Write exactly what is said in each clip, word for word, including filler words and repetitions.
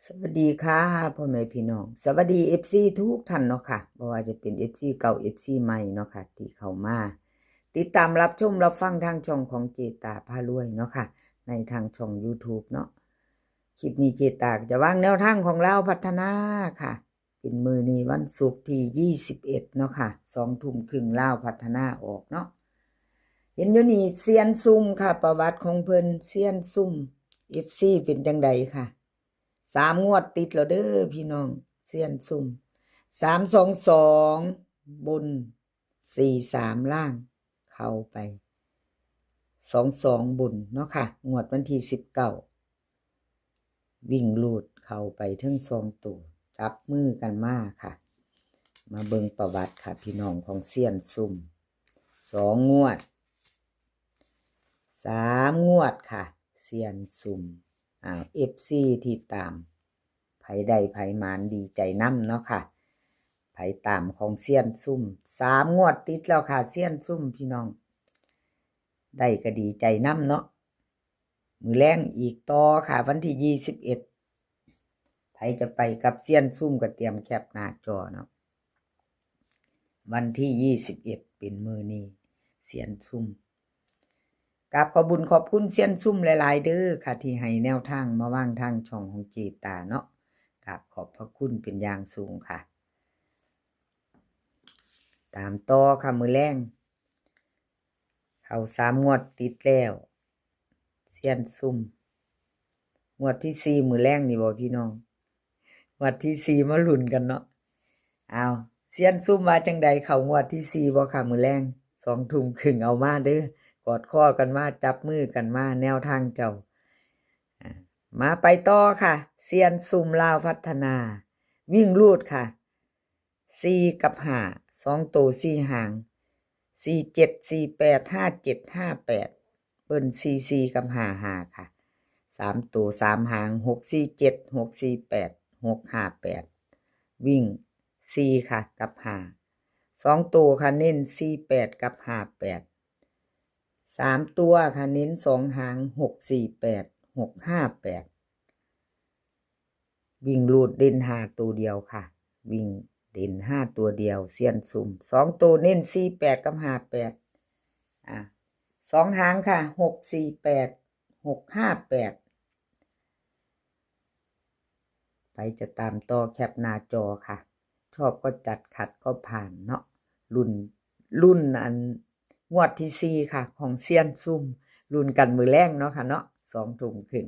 สวัสดีค่ะพ่อแม่พี่น้อง สวัสดีเอฟซีทุกท่านเนาะค่ะ บ่ว่าจะเป็นเอฟซีเก่า เอฟซีใหม่เนาะค่ะ ที่เข้ามา ติดตามรับชมรับฟังทางช่องของเจตาพารวยเนาะค่ะ ในทางช่อง YouTube เนาะ คลิปนี้เจตาจะวางแนวทางของลาวพัฒนาค่ะ เป็นมื้อนี้วันศุกร์ที่ยี่สิบเอ็ดเนาะค่ะ สองทุ่มครึ่งลาวพัฒนาออกเนาะ เห็นอยู่นี่เซียนซุ่มค่ะ ประวัติของเพิ่นเซียนซุ่ม เอฟซีเป็นจังใดค่ะ สามงวดติดแล้วเด้อพี่น้อง เซียนซุ่ม สามสองสอง บน สี่สาม ล่าง เข้าไป สองสอง บนเนาะค่ะ งวดวันที่สิบเก้า วิ่งรูดเข้าไปทั้งสองตัว จับมือกันมาค่ะ มาเบิ่งประวัติค่ะ พี่น้องของเซียนซุ่ม สองงวด สามงวดค่ะ เซียนซุ่ม อ้าว เอฟซีที่ตาม ไผได้ไผหมานดีใจนำเนาะค่ะ ไผตามของเซียนซุ่ม สามงวดติดแล้วค่ะ เซียนซุ่มพี่น้อง ได้ก็ดีใจนำเนาะ มื้อแลงอีกต่อค่ะ วันที่ยี่สิบเอ็ด ไผจะไปกับเซียนซุ่มก็เตรียมแคปหน้าจอเนาะ วันที่ยี่สิบเอ็ดเป็นมื้อนี้ เซียนซุ่ม กราบขอบุญขอบคุณเซียนซุ่มหลายๆเด้อค่ะ ที่ให้แนวทางมาวางทางช่องของเจตาเนาะ กราบขอบพระคุณเป็นอย่างสูงค่ะ ตามต่อค่ะ มื้อแลง เข้าสามงวดติดแล้ว เซียนซุ่ม งวดที่สี่มื้อแลงนี่บ่พี่น้อง งวดที่สี่มาลุ้นกันเนาะ เอา เซียนซุ่มว่าจังใด เข้างวดที่สี่บ่ค่ะ มื้อแลง สองทุ่มครึ่งเอามาเด้อ กอดคอกันมา จับมือกันมา แนวทางเจ้า อ่ะ มาไปต่อค่ะ เซียนซุ่มลาวพัฒนา วิ่งรูดค่ะ สี่กับห้า สองตัวสี่หาง สี่เจ็ด สี่แปด ห้าเจ็ด ห้าแปด เบิ้ล สี่สี่ กับ ห้าห้า ค่ะ สามตัวสามหาง หกสี่เจ็ด หกสี่แปด หกห้าแปด วิ่ง สี่ ค่ะ กับ ห้า สองตัวค่ะ เน้น สี่แปด กับ ห้าแปด สามตัวค่ะ เน้นสองหาง หกสี่แปด หกห้าแปด วิ่งรูดเด่นห้าตัวเดียวค่ะ วิ่งเด่นห้าตัวเดียว เซียนซุ่ม สองตัวเน้น สี่แปด กับ ห้าแปด อ่ะ สองหางค่ะ หกสี่แปด หกห้าแปด ไปจะตามต่อแคปหน้าจอค่ะ ชอบก็จัด ขัดก็ผ่านเนาะ รุ่น รุ่นอัน งวดที่สี่ค่ะ ของเซียนซุ่ม รุ่นกันมื้อแลงเนาะค่ะเนาะ สองทุ่มครึ่ง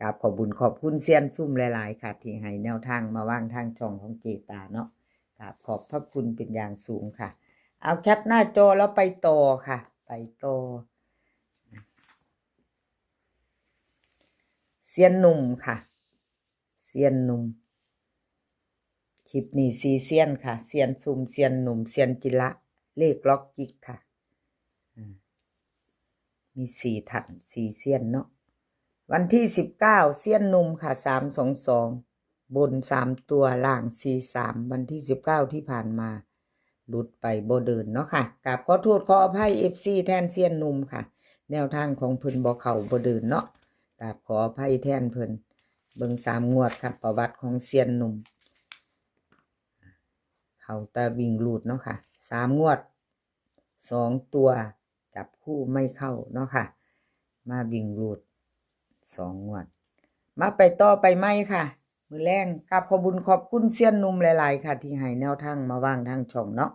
กราบขอบุญขอบคุณเซียนซุ่มหลายๆค่ะ ที่ให้แนวทางมาวางทางช่องของเจตาเนาะ กราบขอบพระคุณเป็นอย่างสูงค่ะ เอาแคปหน้าจอแล้วไปต่อค่ะ ไปต่อ เซียนหนุ่มค่ะ เซียนหนุ่ม คลิปนี้สี่เซียนค่ะ เซียนซุ่ม เซียนหนุ่ม เซียนจิระ เลขล็อกจิกค่ะ อ่า มีสี่ท่าน สี่เซียนเนาะ วันที่สิบเก้า เซียนหนุ่มค่ะ สามสองสอง บนสามตัว ล่างสี่สาม วันที่สิบเก้าที่ผ่านมา หลุดไปบ่เดินเนาะค่ะ กราบขอโทษขออภัยเอฟซีแทนเซียนหนุ่มค่ะ แนวทางของเพิ่นบ่เข้าบ่เดินเนาะ กราบขออภัยแทนเพิ่น เบิ่งสามงวดค่ะ ประวัติของเซียนหนุ่ม เข้าแต่วิ่งรูดเนาะค่ะ สามงวด สองตัว จับคู่ไม่เข้าเนาะค่ะ มาวิ่งรูด สองงวด มาไปต่อไปใหม่ค่ะ มื้อแลง กราบขอบบุญขอบคุณเซียนหนุ่มหลายๆค่ะ ที่ให้แนวทางมาวางทางช่องเนาะ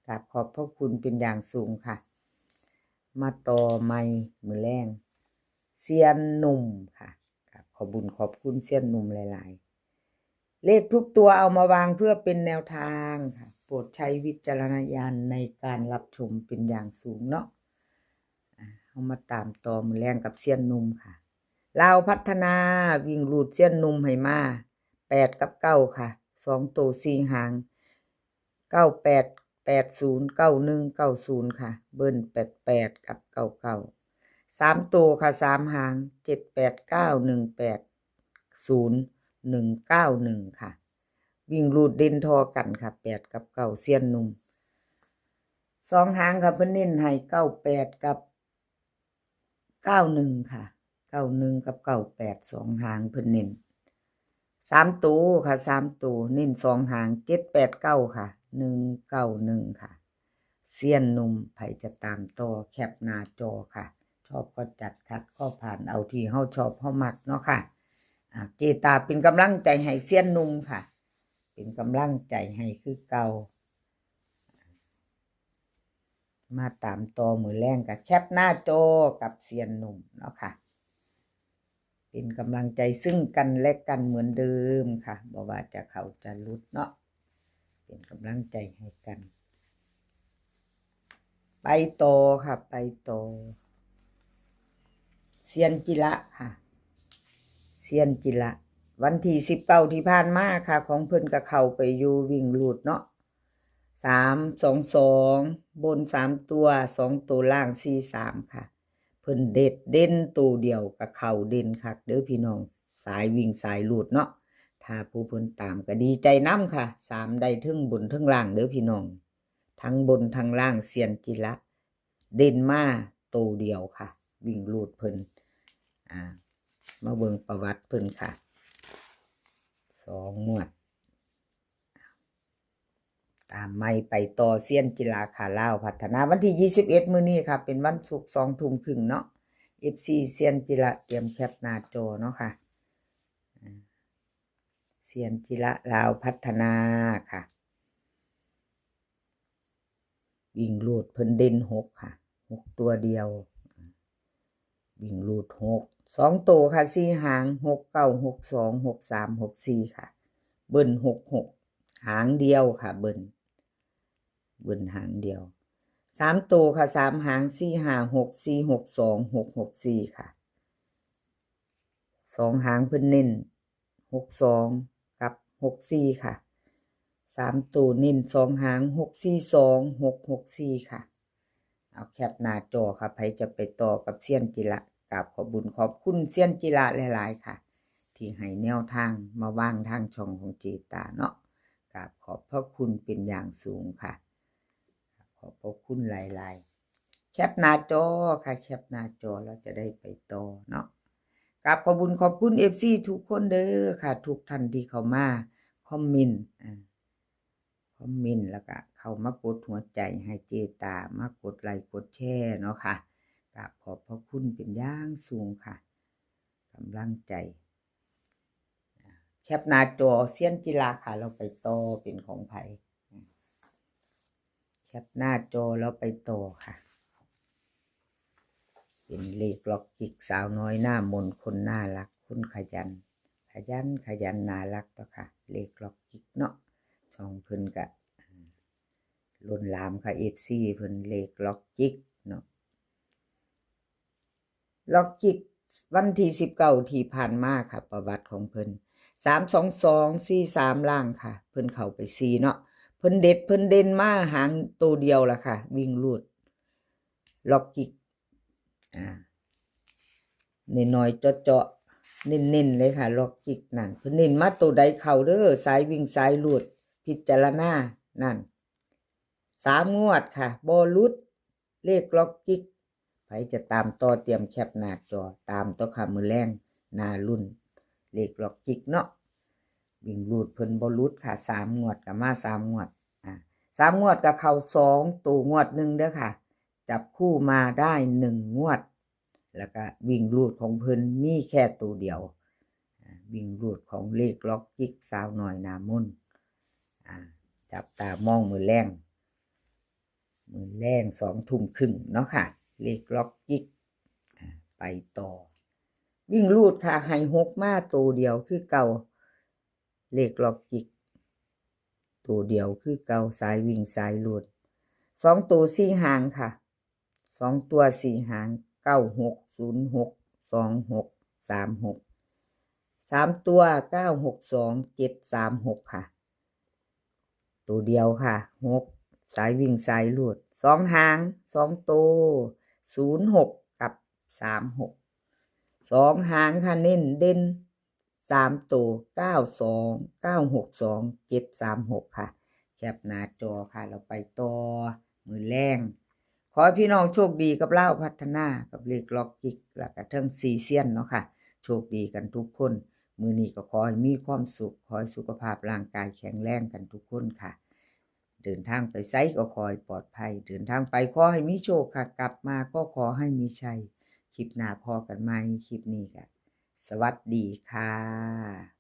กราบขอบพระคุณเป็นอย่างสูงค่ะ มาต่อใหม่มื้อแลง เซียนหนุ่มค่ะ กราบขอบบุญขอบคุณเซียนหนุ่มหลายๆ เลขทุกตัวเอามาวางเพื่อเป็นแนวทางค่ะ โปรดใช้วิจารณญาณในการรับชมเป็นอย่างสูงเนาะ อ่ะ เอามาตามต่อมื้อแลงกับเซียนหนุ่มค่ะ ลาวพัฒนา วิ่งรูดเซียนหนุ่มให้มา แปด กับ เก้า ค่ะ สองตัวสี่หาง เก้าแปด แปดศูนย์ เก้าหนึ่ง เก้าศูนย์ ค่ะ เบิ้ล แปดแปด กับ เก้าเก้า สามตัวค่ะ สามหาง เจ็ดแปด เก้าหนึ่งแปด ศูนย์หนึ่งเก้าหนึ่ง ค่ะ วิ่งรูดเด่นทอกันค่ะ แปด กับ เก้า เซียนหนุ่ม สองหางค่ะ เพิ่นเน้นให้ เก้าแปด กับ เก้าหนึ่ง ค่ะ เก้าหนึ่ง กับ เก้าแปด สองหางเพิ่นเน้น สามตัวค่ะ สามตัว เน้นสองหาง เจ็ดแปดเก้าค่ะ หนึ่งเก้าหนึ่งค่ะ เซียนหนุ่ม ไผจะตามต่อ แคปหน้าจอค่ะ ชอบก็จัด ขัดก็ผ่าน เอาที่เฮาชอบเฮามักเนาะค่ะ อ่า เจตาเป็นกำลังใจให้เซียนหนุ่มค่ะ เป็นกำลังใจให้คือเก่า มาตามต่อมื้อแลงก็แคปหน้าจอกับเซียนหนุ่มเนาะค่ะ เป็นกำลังใจซึ่งกันและกันเหมือนเดิมค่ะ บ่ว่าจะเข้าจะหลุดเนาะ เป็นกำลังใจให้กัน ไปต่อค่ะ ไปต่อ เซียนจิระค่ะ เซียนจิระ วันที่สิบเก้าที่ผ่านมาค่ะ ของเพิ่นก็เข้าไปอยู่วิ่งรูดเนาะ สามสองสอง บนสามตัว สองตัวล่าง สี่สามค่ะ เพิ่นเด็ดเด่นตัวเดียวก็เข้าเด่นคักเด้อพี่น้อง สายวิ่งสายรูดเนาะ ถ้าผู้เพิ่นตามก็ดีใจนำค่ะ สามได้เทิงบนเทิงล่างเด้อพี่น้อง ทั้งบนทั้งล่าง เซียนจิระ เด่นมาตัวเดียวค่ะ วิ่งรูดเพิ่น อ่า มาเบิ่งประวัติเพิ่นค่ะ สองงวด ตามไม่ไปต่อ เซียนจิระค่ะ ลาวพัฒนา วันที่ยี่สิบเอ็ดมื้อนี้ค่ะ เป็นวันศุกร์ สองทุ่มครึ่งเนาะ เอฟซี เซียนจิระ เตรียมแคปหน้าจอเนาะค่ะ อ่า เซียนจิระ ลาวพัฒนาค่ะ วิ่งรูดเพิ่นเด่นหกค่ะ หกตัวเดียว วิ่งรูดหก สองตัวค่ะ สี่หาง หกเก้า หกสอง หกสาม หกสี่ค่ะ เบิ้ลหกหก หางเดียวค่ะ เบิ้ล เบิ้ลหางเดียว สามตัวค่ะ สามหาง สี่ห้าหก สี่หกสอง หกหกสี่ค่ะ สองหางเพิ่นเน้น หกสอง กับ หกสี่ค่ะ สามตัวเน้นสองหาง หกสี่สอง หกหกสี่ค่ะ เอาแคปหน้าจอค่ะ ไผจะไปต่อกับเซียนจิระ กราบขอบบุญขอบคุณเซียนจิระหลายๆค่ะ ที่ให้แนวทางมาวางทางช่องของเจตาเนาะ กราบขอบพระคุณเป็นอย่างสูงค่ะ ขอบพระคุณหลายๆ แคปหน้าจอค่ะ แคปหน้าจอ เราจะได้ไปต่อเนาะ กราบขอบบุญขอบคุณ เอฟซี ทุกคนเด้อค่ะ ทุกท่านที่เข้ามาคอมเมนต์ อ่า คอมเมนต์ แล้วก็เข้ามากดหัวใจให้เจตา มากดไลค์กดแชร์เนาะค่ะ กราบขอบพระคุณเป็นอย่างสูงค่ะ กำลังใจ แคปหน้าจอ เซียนจิระค่ะ เราไปต่อ เป็นของไผ แคปหน้าจอ เราไปต่อค่ะ เป็นเลขล็อกจิก สาวน้อยหน้ามนต์ คนน่ารัก คนขยัน ขยัน ขยัน น่ารักเนาะค่ะ เลขล็อกจิกเนาะ ช่องเพิ่นก็ อ่า ล้นหลามค่ะ เอฟซี เพิ่น เลขล็อกจิกเนาะ ล็อกจิก วันที่สิบเก้าที่ผ่านมาค่ะ ประวัติของเพิ่น สามสองสอง สี่สาม ล่างค่ะ เพิ่นเข้าไปสี่เนาะ เพิ่นเด็ดเพิ่นเด่นมาหางตัวเดียวล่ะค่ะ วิ่งรูด ล็อกจิก อ่า น้อยๆ เจาะๆ เน้นๆ เลยค่ะ ล็อกจิกนั่น เพิ่นเน้นมาตัวใดเข้าเด้อ สายวิ่งสายรูด พิจารณา นั่น สามงวดค่ะ บ่หลุด เลขล็อกจิก ไผจะตามต่อ เตรียมแคปหน้าจอ ตามต่อค่ะ มื้อแลง น่าลุ้น เลขล็อกจิกเนาะ วิ่งรูดเพิ่นบ่หลุดค่ะ สามงวดก็มาสามงวด อ่า สามงวดก็เข้าสองตัวงวดหนึ่งเด้อค่ะ จับคู่มาได้หนึ่งงวด แล้วก็วิ่งรูดของเพิ่นมีแค่ตัวเดียว อ่า วิ่งรูดของเลขล็อกจิก สาวน้อยหน้ามนต์ อ่า จับตามองมื้อแลง มื้อแลงสองทุ่มครึ่งเนาะค่ะ เลขล็อกจิก อ่า ไปต่อ วิ่งรูดค่ะ ให้หกมาตัวเดียวคือเก่า เลขล็อกจิก ตัวเดียวคือเก่า สายวิ่งสายรูด สองตัวสี่หางค่ะ สองตัวสี่หาง เก้าหก ศูนย์หก สองหก สามหก สามตัว เก้าหกสอง เจ็ดสามหก ค่ะ ตัวเดียวค่ะ หก สายวิ่งสายรูด สองหาง สองตัว ศูนย์หก กับ สามหก สองหางค่ะ เน้นเด่น สามตัว เก้าสอง เก้าหกสอง เจ็ดสามหก ค่ะ แคปหน้าจอค่ะ เราไปต่อ มื้อแลง ขอให้พี่น้องโชคดีกับลาวพัฒนา กับเลขล็อกจิก แล้วก็เทิงสี่เซียนเนาะค่ะ โชคดีกันทุกคน มื้อนี้ก็ขอให้มีความสุข ขอให้สุขภาพร่างกายแข็งแรงกันทุกคนค่ะ เดินทางไปไสก็ขอให้ปลอดภัย เดินทางไปขอให้มีโชคค่ะ กลับมาก็ขอให้มีชัย คลิปหน้าพ้อกันใหม่ คลิปนี้ก็สวัสดีค่ะ